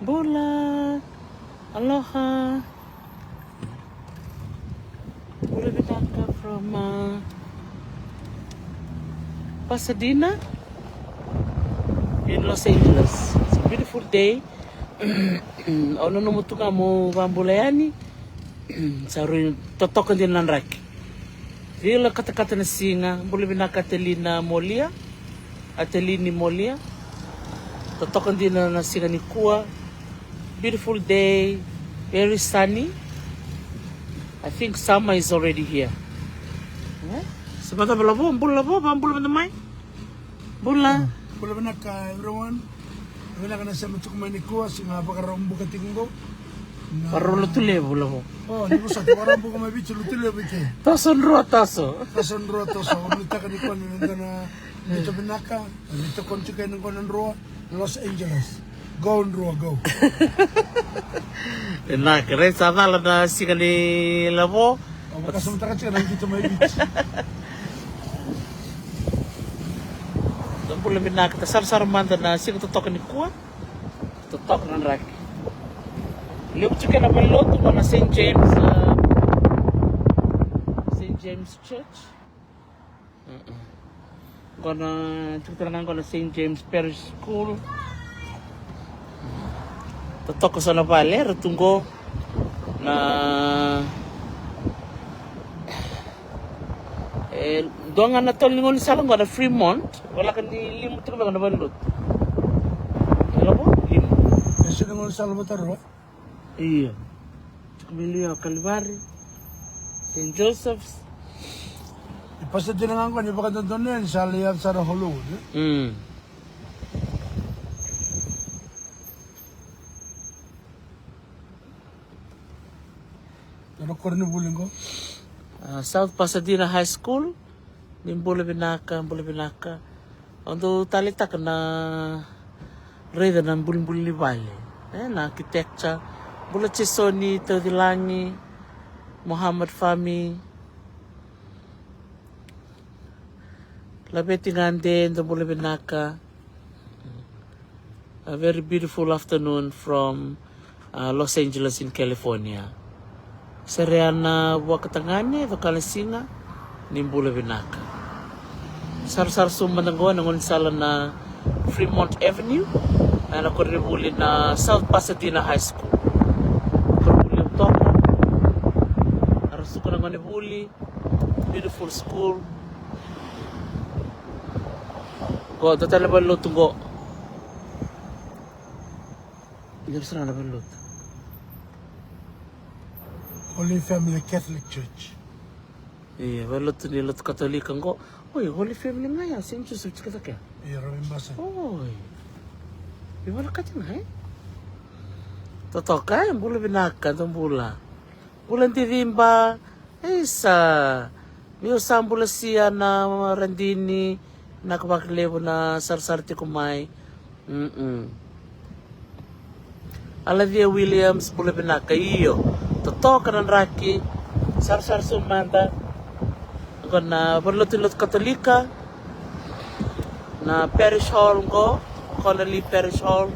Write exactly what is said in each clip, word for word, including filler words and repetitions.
Bula. Aloha. Bula vinaka from, uh, Pasadena in Los Angeles. It's a beautiful day. Au nanuma tu ga mo vabula yani. Sa rui totoka dina na draki. Vila katakata na siga, bula vinaka Atelina Molia. Atelini Molia. Totoka dina na siga nikua. Beautiful day. Very sunny. I think summer is already here. Eh? Se mada bula vo, bula vo, vabula mada mai. Bula. Bula vinaka everyone. Vinaka na sema tuku mai nikua, siga Vakaraubuka tiko qo. Na Vakarau Lotulevu, bula vo. O, ni vosota, Vakaraubuka mai Viti, Lotulevu i ke. Toso drua toso. Toso drua toso. Au nuitaka nikua ni na qai na biuta vinaka, biuta koya tiko ena qo na Drua, Los Angeles. Go Drua, go. Vinaka, raica sa cala na siga ni lavo. Au vakasamataka tiko na qito mai Viti. Da bula vinaka, da sarasara mada na siga totoka nikua. Totoka na draki. Levu tiko na valenilotu qo na Saint James, uh, Saint James Church. Mm-mm. Qo na, tiko tale ga qo na Saint James Parish School. Totoka so na vale era tu qo na, e dua ga na tolo ni gaunisala qo na Fremont. Voleka ni lima tiko vei qo na valenilotu. E lavo lima. E so na gaunisala vata rua. Io. Tiko mai liu o Kalivari, Saint Joseph's. E Pasadena ga qo ni vakadodonu yani sa lai yaco sara Hollywood, e? Mm. Dua na koronivuli qo. Ah, South Pasadena High School. Ni bula vinaka, bula vinaka. Au dau taleitaka na raica na bulibuli ni vale, e, na architecture. Bula Jesoni Taucilagi, Mohammed Fahmi, Laveti Gade, dou bula vinaka. A very beautiful afternoon from, uh, Los Angeles in California. Serea na vakatagane, vakana siga, ni bula vinaka. Sarasara sobu mada qo na gaunisala na Fremont Avenue, ena koronivuli na South Pasadena High School. Koronivuli toka, era suka na gone vuli, beautiful school. Qo, dua tale na valenilotu qo. Ia, sara na valenilotu. Holy Family Catholic Church. Ia, valenilotu ni lotu Katolika qo. Oi, Holy Family ga ya, Saint Joseph tiko cake. Ia, Robin Basan. Oi. Veivolekati ga, e? Totoka, e, bula vinaka, dou bula. Bula Diciba, isa. Ni o sa bula sia na radini, vinaka vakalevu na sarasara tiko mai. Mm-mm. Alacia Williams, bula vinaka, io. Totoka na draki, sarasara sobu mada. Qo na valenilotu ni lotu Katolika. Na Parish Hall qo, Connolly Parish Hall.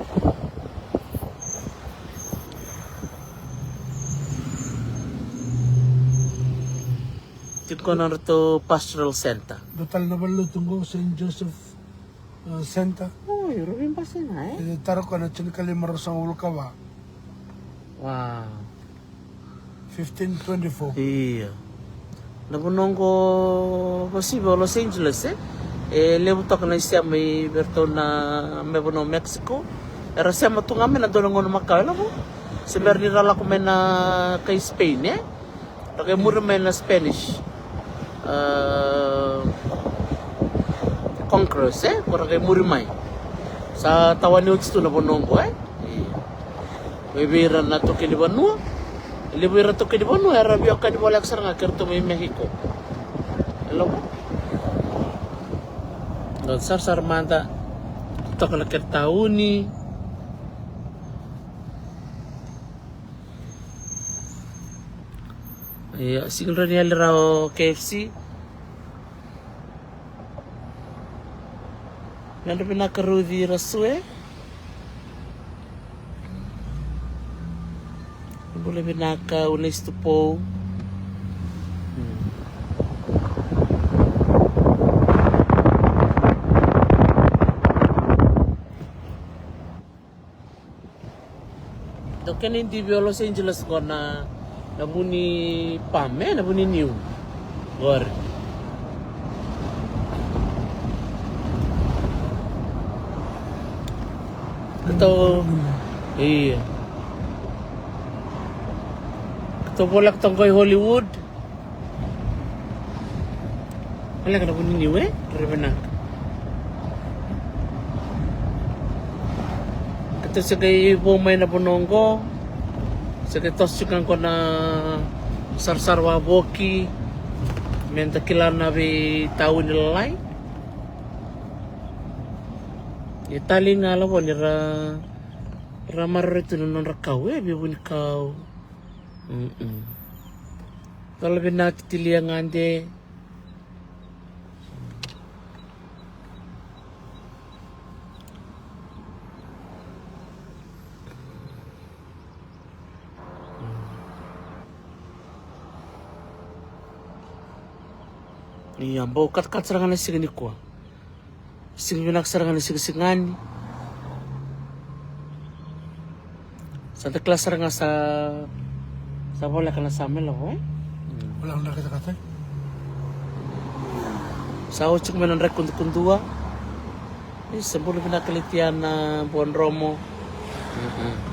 Tiko na nodratou Pastoral Center. Dua tale na valenilotu qo, Saint Joseph, uh, Center. Oi, Robin Basan ga, e? E tara koya na tinikalima ruasagavulu ka va. Wow. Fifteen twenty-four. Ia. Na vanua qo, vasiva o Los Angeles, e? E levu toka na isema i vei iratou na, mai vanua Mexico. Era sema tu ga mai na dua na gauna makawa, e lavo. Se bera ni ra lako mai na kai Spain, e? Ra qai muri mai na Spanish, ah, conquerors, e? Ko ra qai muri mai. Sa tawani oti tu na vanua qo, e? Ia. Vei ira na taukei ni vanua. Levu ira taukei ni vanua era veiwekani voleka sara ga kei iratou mai Mexico. E lavo. Dou sarasara mada. Toka na kena tauni. Ia, sega ni rawa ni yali rawa o K F C. Yadra vinaka Ruci Rasue. Vinaka, u nice to pou. Dau kena idivi o Los Angeles qo na, na vu ni pam, e, na vu ni niu. Qori. Katou, ia. Katou voleka toka qo i Hollywood. Voleka na vu ni niu, e? Rere vinaka. Katou se qai vou mai na vanua qo. Se qai toso tiko qo na sarasara wavoki. Meda kila na veitauni lalai. E talei ga lavo ni ra, ra maroroi tu na nodra kau, e, veivunikau. Mm-mm. Tolo vinaka, Tilia Gade. Ia, bau katakata sara ga na siga nikua. Siga vinaka sara ga na sigasigani. Sa da kila sara ga sa, sa voleka na summer lavo, e? Voleka na draki katakata. Sa oti tiko mai na draki kudukudua. E, sa bula vinaka Letia na Buadromo. Mm-mm.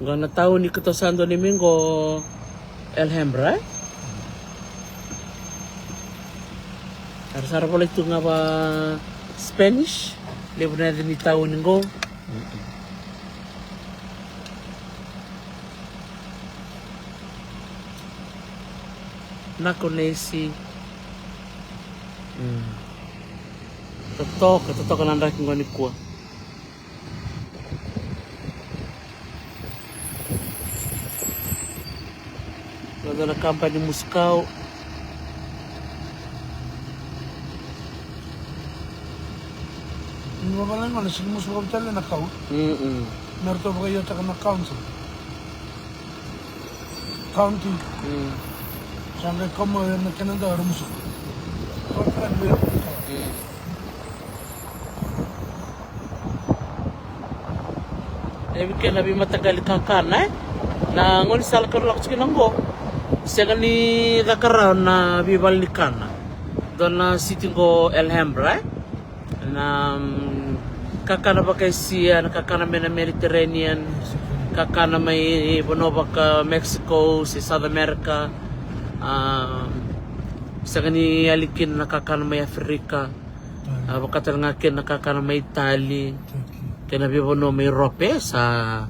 Qo na tauni katou sa dua ni mai qo, Alhambra, e? Era sa ra volai tu ga va Spanish, levu na yaca ni tauni qo. Na ko nesi. Mm. Totoka, totoka na draki qo nikua. Qo na kabani musu kau. Ni vavalagi qo na sili musu vakavitali na kau. Mm-mm. Me ratou vakaiotaka na council. County. Mm. Sa qai kau mai na kena dau era musu. Mm. E vei kei na veimataqali kakana, e? Na gaunisala ka lako tiko kina qo. Sega ni caka rawa na veivale ni kana. Dua na siti qo Alhambra, e? Na, mm, kakana vakaisia, na kakana mai na Mediterranean, kakana mai vanua vaka Mexico se South America. A, sega ni yali kina na kakana mai Africa. A, vaka tale ga kei na kakana mai Itali, kei na veivanua mai Europe, e, sa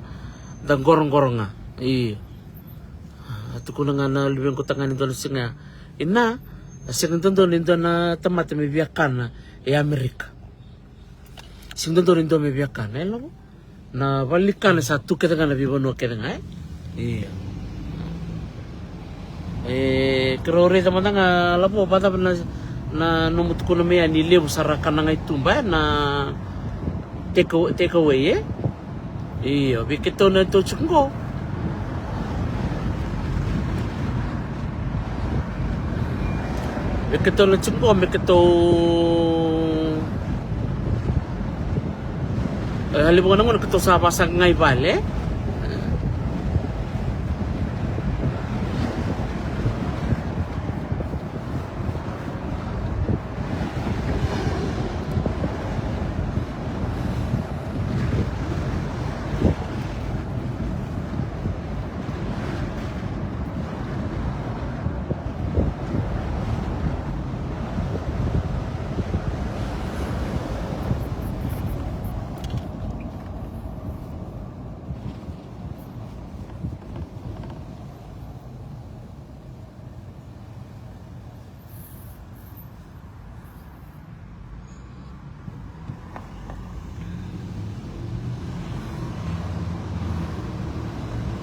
da qoroqoro ga. Io. A tukuna ga na luvequ tagane dua na siga ya, ina, a sega dodonu e dua na tamata me via kana e Amerika. Sega dodonu e dua me via kana, e lavo. Na vale ni kana sa tu kece ga na veivanua kece ga, e? Ia. E, keirau raica mada ga lavo, vacava na, na nomu tukuna mai ya ni levu sara kana ga i tuba, e? Na take, take away, e? Io, vei keitou na tou tiko qo. Vei keitou na tiko qo, me keitou, e, a levu ga na gauna keitou sa vasaqa ga i vale.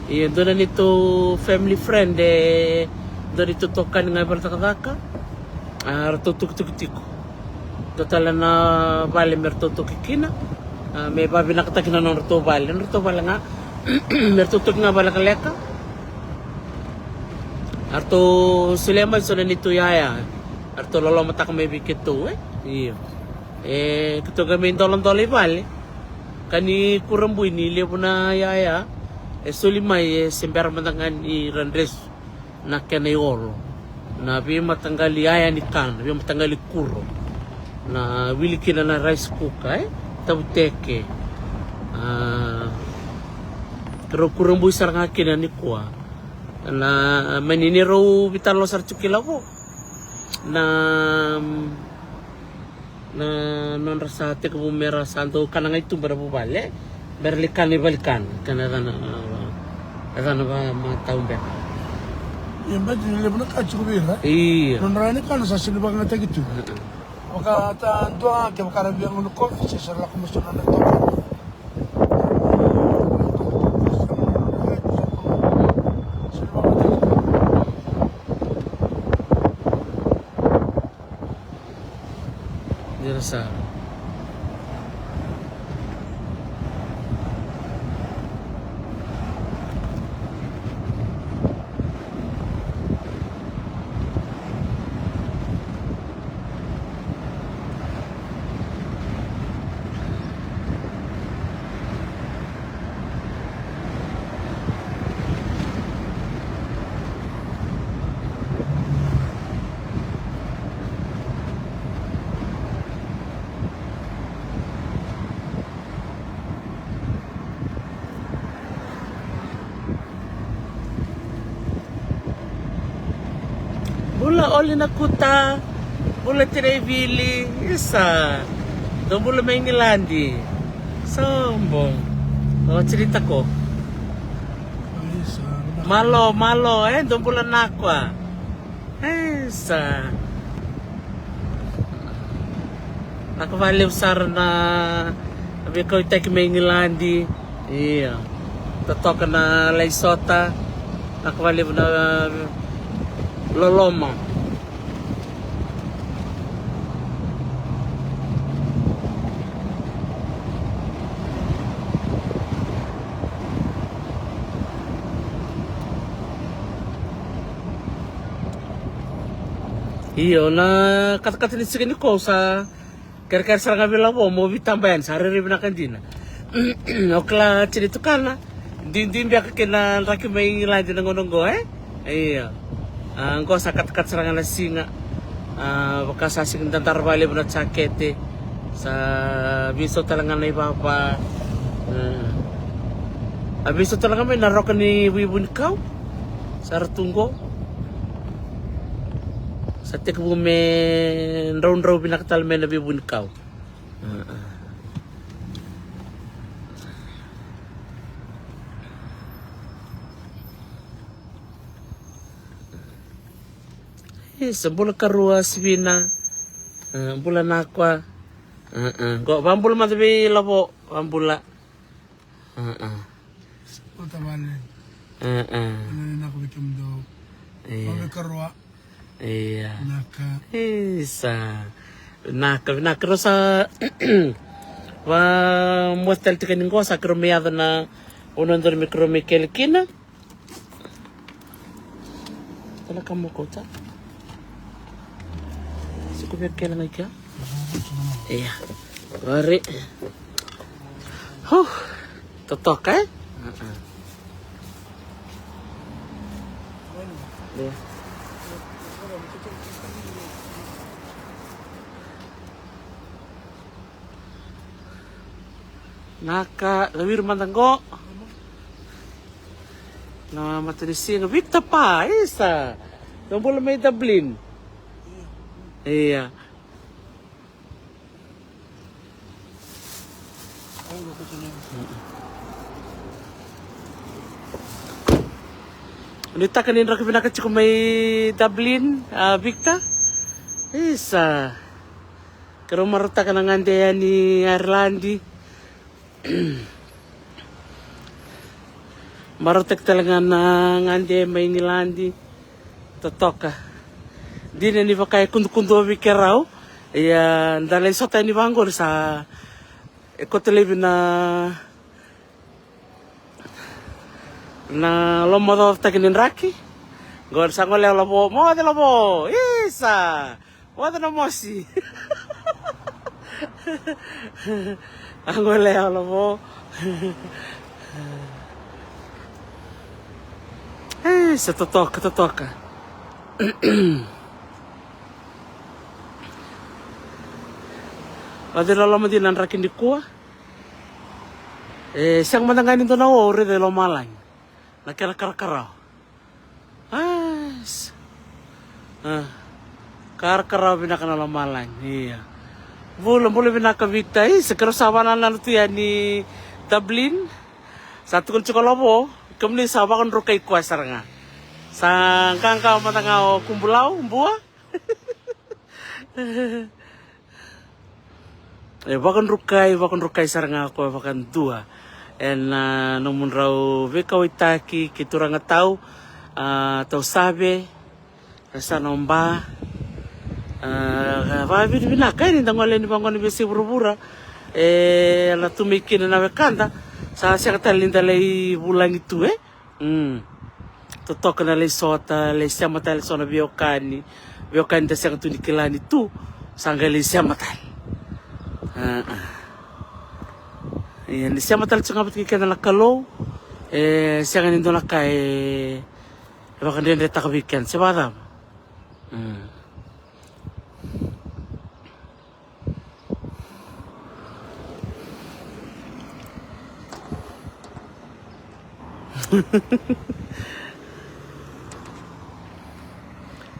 Ia dua na neitou family friend, e dua neitou tokani ga i vale cakacaka. A, ratou tukituki tiko. Dua tale na vale me ratou toki kina. A, me vavinakataki na nodratou vale, nodratou vale ga. Me ratou toki ga valekaleka. A ratou solia mai so na neitou yaya. A ratou lolomataka mai vei keitou, e? Io. E, keitou qai mai doladola i vale. Ka ni kurabui ni levu na yaya e soli mai, e se bera mada ga ni ra dresu na kena i olo. Na veimataqali yaya ni kana, veimataqali kuro. Na wili kina na rice cooker, e? Tavuteke. A, rau kurabui sara ga kina nikua. Na, mani ni rau veitalanoa sara tiko kei Lavo. Na, na nodra sa tekivu me ra sa dau kana ga i tuba na vuvale, me ra lai kana i valikana. Kena yacana, yacana vakamatau beka. Ia, beti ni levu na ka tiko vei ira. Ia. Nodra ni kana sa sega ni vakayagataki tu. Vaka ta dua, kevaka ra via gunu kofi, se sa lako mai so na nodra toka. Dina sara. Bula Oli Nakuta, bula Tiraivili, isa. Dou bula mai Igiladi. Sobo. O Tiritako. Malo, malo, e, dou bula Nakua. Isa. Naka vakalevu sara na veikauaitaki mai Igiladi. Ia. Totoka na lai sota. Naka vakalevu na loloma. Io, na katakata ni siga nikua au sa kerekere sara ga vei Lavo mo veitaba yani, sa rairai vinaka dina. O kila tini tukana, duidui beka kei na draki mai Igiladi na gauna oqo, e? Io. A, oqo sa katakata sara ga na siga. A, vaka sa sega ni dadara vakalevu na jakete. Sa veisau tale ga na ivava. A, a veisau tale ga mai na roka ni veivunikau. Sa ra tu qo. Sa tekivu me draudrau vinaka tale mai na veivunikau. Isa, bula karua Sivina. A, bula Nakua. A, a. Qo, vabula mada vei Lavo, vabula. A, a. Ota vale. A, a. Vale na ko vei kemudou. Ia. Vale karua. Ia. Naka. Isa. Naka, naka rau sa. Va mo tale tiko ni qo sa kero me yaco na. Ono dori me kero me kele kina. Tala ka mo kota. Siko vei kele ngai kia. Ia. Vari. Huh. Totoka, e? Ia. Naka, caviri mada qo. Na matanisiga, Victor pa, isa. Dou bula mai Dublin. Ia. Nuitaka ni draki vinaka tiko mai Dublin, a Victor. Isa. Keirau marautaka na gade yani Ireland. Marautaki tale ga na gade mai Igiladi. Totoka. Dina ni vaka e kudukudu ovi ke rau. Ia da lai sota yani vaqori sa e koto laivi na na lomacocotaki ni draki. Qori sa gole o Lavo, moce Lavo. Isa. Moce na mosi. A gole o Lavo. Isa, totoka, totoka. Moce loloma dina na draki nikua. E sega mada ga ni dua na o raica e lomalagi. Na kena karakarawa. A, s- a, karakarawa vinaka na lomalagi. Ia. Bula, bula vinaka Vita. Isa, keirau sa vanananu tu yani Dublin. Sa tukuni tiko Lavo. Kemuni sa vakadrukai koya sara ga. Sa qaqa mada ga o Kubulau, Bua. E vakadrukai, vakadrukai sara ga ko vakadua ena nomudrau veikauwaitaki kei turaga tau, a, tau Save, Rasana Oba. A, vakavinavinaka e ni da gole ni vagone veisei vuravura. E, na tu mai kina na wekada. Sa sega tale ni da lai vulagi tu e. Mm. Totoka na lai sota, lai sema tale so na veiwekani. Veiwekani da sega tu ni kila ni tu, sa qai lai sema tale. A, a. Ia, ni sema tale tiko ga vata kei keda na Kalou. E sega ni dua na ka e vakadredretaka vei keda, se vakacava? Mm.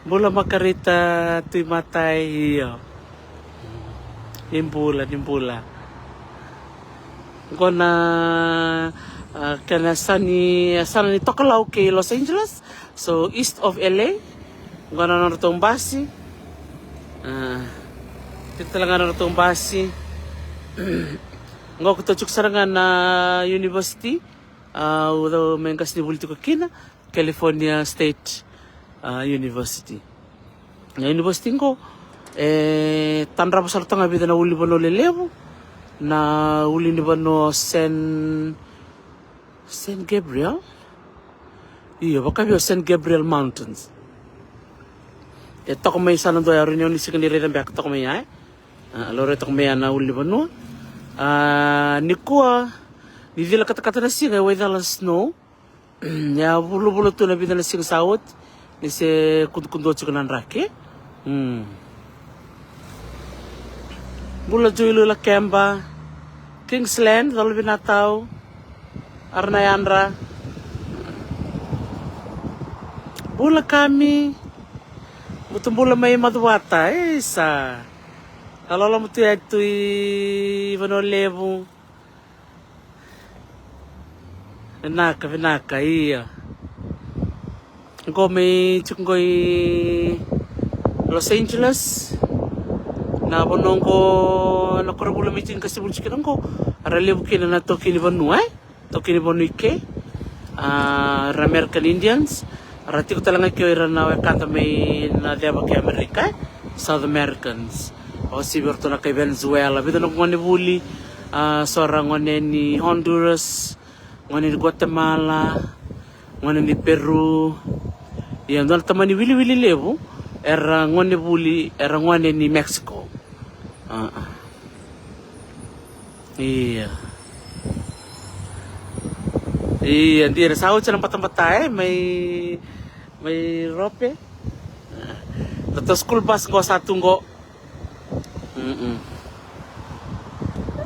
Bula Makarita Tui Matai, io. Ni bula, ni bula. Qo na, a, kena yasana ni, yasana ni tokalau kei Los Angeles. So, east of L A. Qo na nodratou basi. A, tiko tale ga na nodratou basi. Qo ko tou tiko sara ga na university. A, au dau mai qasenivuli tiko kina, California State, a, University. Na university qo e tadrava sara toka ga vica na ulunivanua lelevu. Na ulunivanua o San, San Gabriel. Io, vakavi o San Gabriel Mountains. E toka mai sa na dua ya, rawa ni o ni sega ni raica beka, toka mai ya, e. A, laurai toka mai ya na ulunivanua. A, nikua ni cila katakata na siga e waicala snow. Ia vulavula tu na vica na siga sa oti ni se kudukudu tiko na draki. Mm. Bula Jui Lula Kemba, Kingsland, colo vinatau, ara na yadra. Bula Kami, mutu bula mai Macuata, isa. Ka loloma tu ya tu i Vanua Levu. Vinaka, vinaka, ia. Qo mai tiko qo i Los Angeles. Na vanua qo na koronivuli mai tiko qasivuli tiko kina qo. Era levu kina na taukei ni vanua, e? Taukei ni vanua i ke. A, ra American Indians. Ra tiko tale ga kei ira na wekada mai na ceva kei Amerika, e? South Americans. O sivi ratou na kai Venezuela. Vica na gone vuli. A, so ra gone ni Honduras. Gone ni Guatemala, gone ni Peru. Ia, dua na tamani wiliwili levu era gone vuli, era gone ni Mexico. A, a. Ia. Ia, dina sa oti na batabata, e, mai, mai Rope. Na tou school bus qo sa tu qo. Mm-mm.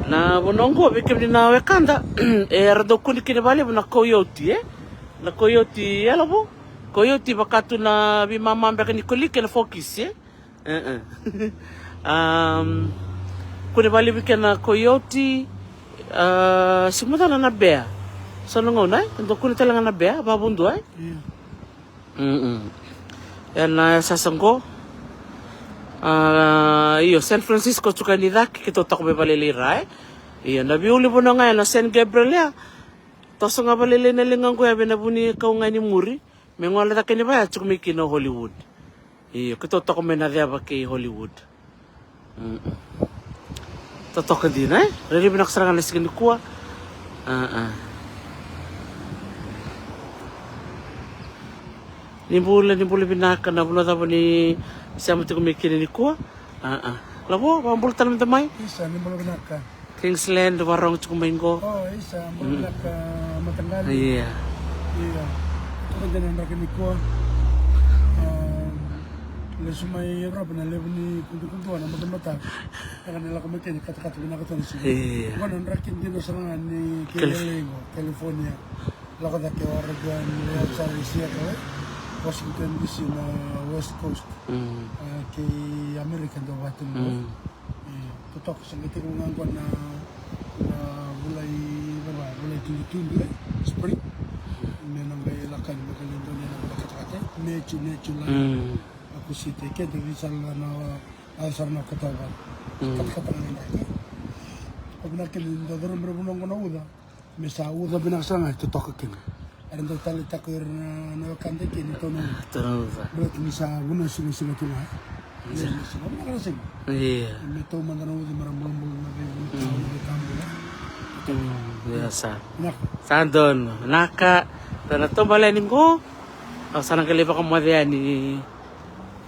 Na vanua qo vei kemuni na wekada, e, era dau kune kina vakalevu na coyote, e? Na coyote, e Lavo? Coyote vaka tu na veimama beka ni koliki ena four Ks, e? E, e. Am, kune vakalevu kina na coyote, a, se macala na bea. So na gauna, e? Dau kune tale ga na bea, vakavudua, e? Ia. Mm-mm. Ena yasayasa qo. A, io, San Francisco tiko ni cake, keitou toka mai vakalailai ra, e. Io, na veiulunivanua ga ya na San Gabriel ya. Toso ga vakalailai na liga qo ya vei na vu ni kau ga ni muri. Me gole cake ni vaya tiko mai kina o Hollywood. Io, keitou toka mai na ceva kei Hollywood. Mm-mm. Totoka dina, e? Rairai vinaka sara ga na siga nikua. A, a. Ni bula, ni bula vinaka, na vanua cava ni sema tiko mai kina nikua. A, a. Lavo, vakabula tale mada mai. Isa, ni bula vinaka. Kingsland, vakarorogo tiko mai qo. O, isa, bula vinaka mataqali. Ia. Ia. Toka dina na draki nikua. A, lesu mai Europe na levu ni kudukudu na matamata. Ena lako mai kina katakata vinaka tale siga. Ia. Qo na draki dina sara ga ni Calif- California. Lako cake Oregon, le outside Seattle, Washington D C na West Coast. Mm. A, kei America dau vatu. Mm. E, totoka sa qai tekivu ga qo na, na vula i, vula, vula i tudutudu, e, spring. Me na qai lako yani me qai lai donuya na vula katakata, May, June, July. Mm. August, September, keda vei sara na, na sara na October. Mm. Katakata ga na draki. Au vinaka kina ni dau curuma ira vanua qo na uca. Me sa uca vinaka sara ga e totoka kina. Era dau taleitaka ira na, na wekada kina ni tau na uca. Tau na uca. Baleta ni sa vanua sigasiga tu ga. Sa. Vanua sigasiga, vinaka na siga. Ia. Me tau mada na uca me ra bulabula na veivanua, na veika bula. Mm, ia sa. Vinaka. Sa donu. Vinaka. Tou na taubale yani qo. Au sa na qai lai vakamoce yani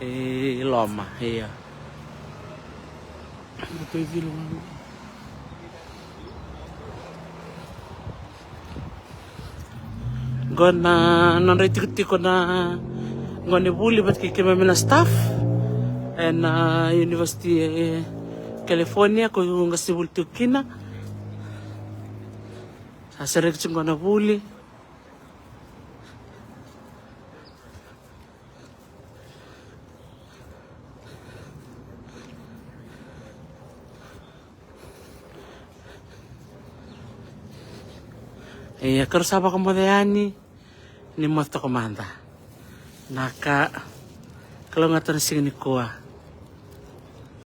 i loma. Ia. Na tou i cilo ga. Qo na nodra itikotiko na gonevuli vata kei keimami na staff ena University e California, ko qase vuli tiko kina. Sa sereki tiko qo na vuli. Ia, keirau sa vakamoce yani, ni moce toka mada. Vinaka. Kalougata na siga nikua.